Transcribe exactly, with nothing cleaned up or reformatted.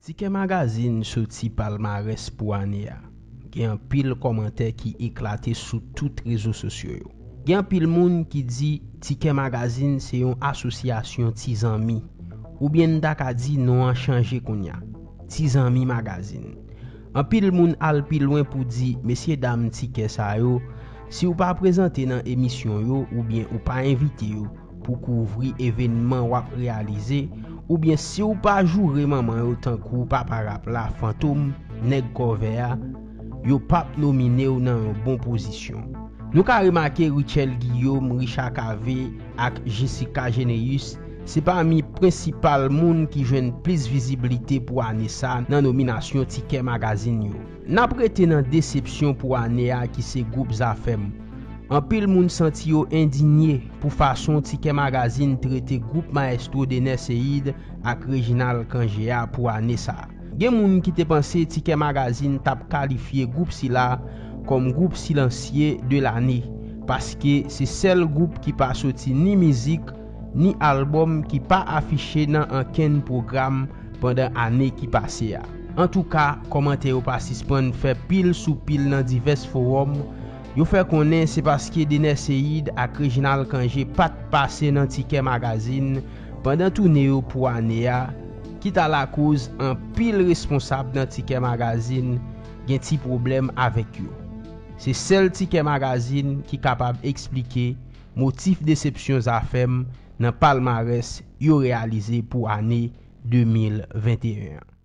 Tikè Magazine soti palmarès pou ane a. Gen anpil kòmantè ki eklate sou tout rezo sosyo yo. Gen anpil moun ki di Tikè Magazine se yon asosyasyon ti zanmi, oubyen n ta ka di non an chanje kounye a, Ti Zanmi Magazine. Anpil moun al pi lwen pou di, mesye dam Tikè sa yo, si w pa prezante nan emisyon yo oubyen ou pa envite yo pou kouvri evènman w ap reyalize, oubyen si w pa joure manman yo tankou papa rap la, Fantom, nèg kòvè a, yo p ap nomine w nan yon bon pozisyon. Nou ka remake Richel Guillaume, Richard Cavé ak Jessica Généus se pami prensipal moun ki jwenn plis viziblite pou ane sa nan nominasyon Tikè Magazine yo. N ap rete nan desepsyon pou ane a ki se gwoup Zafèm. Anpil moun santi yo endinye pou fason Tikè Magazine trete gwoup mayestwo Dener Ceide ak Reginald Cangé a pou ane sa a. Gen moun ki te panse Tikè Magazine t ap kalifye gwoup sila kòm gwoup silansye de lane, paske se sèl gwoup ki pa soti ni mizik, ni albòm ki pa afiche nan ankenn pwogram pandan ane ki pase a. Antouka, kòmantè yo pa sispann fè pil sou pil nan divès fowòm. Yo fè konnen se paske Dener Ceide ak Reginald Cangé pa t pase nan Tikè Magazine pandan toune yo pou ane a, ki ta lakoz anpil responsab nan Tikè Magazine gen ti pwoblèm avèk yo. Se sèl Tikè Magazine ki kapab eksplike motif desepsyon Zafèm nan palmarès yo reyalize pou ane de mil venteyen an.